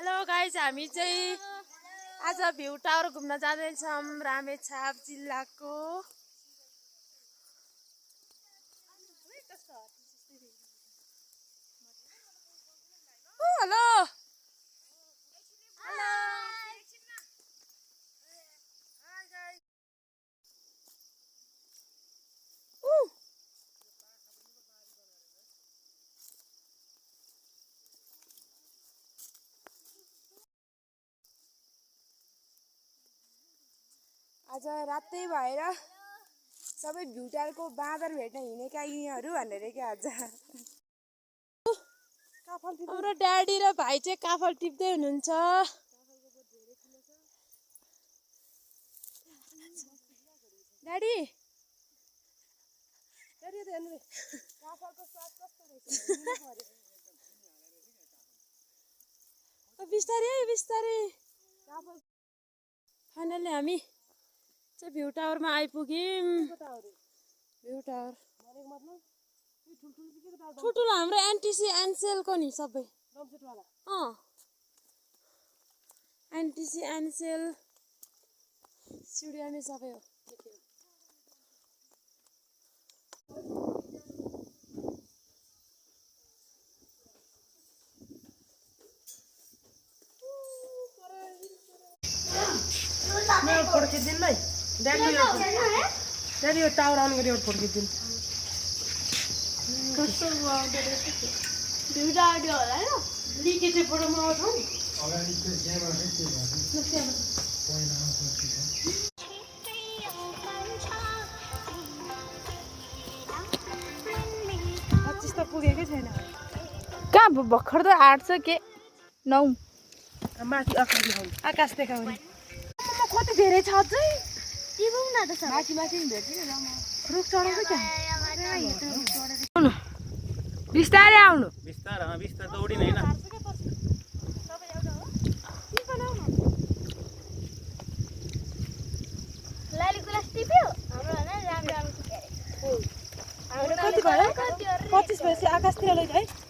Hello guys, हामी चाहिँ आज भ्यू टावर घुम्न जाँदैछौँ रामेछाप जिल्लाको। हेलो आज रातै भएर सबै भ्यू टावरको बाँदर भेट्न हिँडेका यिनीहरू भनेर के आज हाम्रो ड्याडी र भाइ चाहिँ काफल टिप्दै हुनुहुन्छ। ड्याडी बिस्तारै बिस्तारै। फाइनली हामी चाहिँ भ्यू टावरमा आइपुग्यौँ। भ्यू टावर ठुल्ठुलो हाम्रो एनटिसी एनसेलको नि सबै। एनटिसी एनसेल स्टुडियो नै सबै हो। फोड्किदिनु है ड्याडी यो टावर अन गरी फोड्किदिनु। लिकेज फोटोमा आउँछ नि त पुगेकै छैन। कहाँ भर्खर त 8 छ के 9 माथि आकाश देखाउने। कति धेरै छ चाहिँ माथि माथि भेट्छ रुख चढाउँछ क्या। बिस्तारै आउनु। बिस्तार दौडिन हैन। कति भयो 25 भएपछि आकाशतिर लैजाऊ है।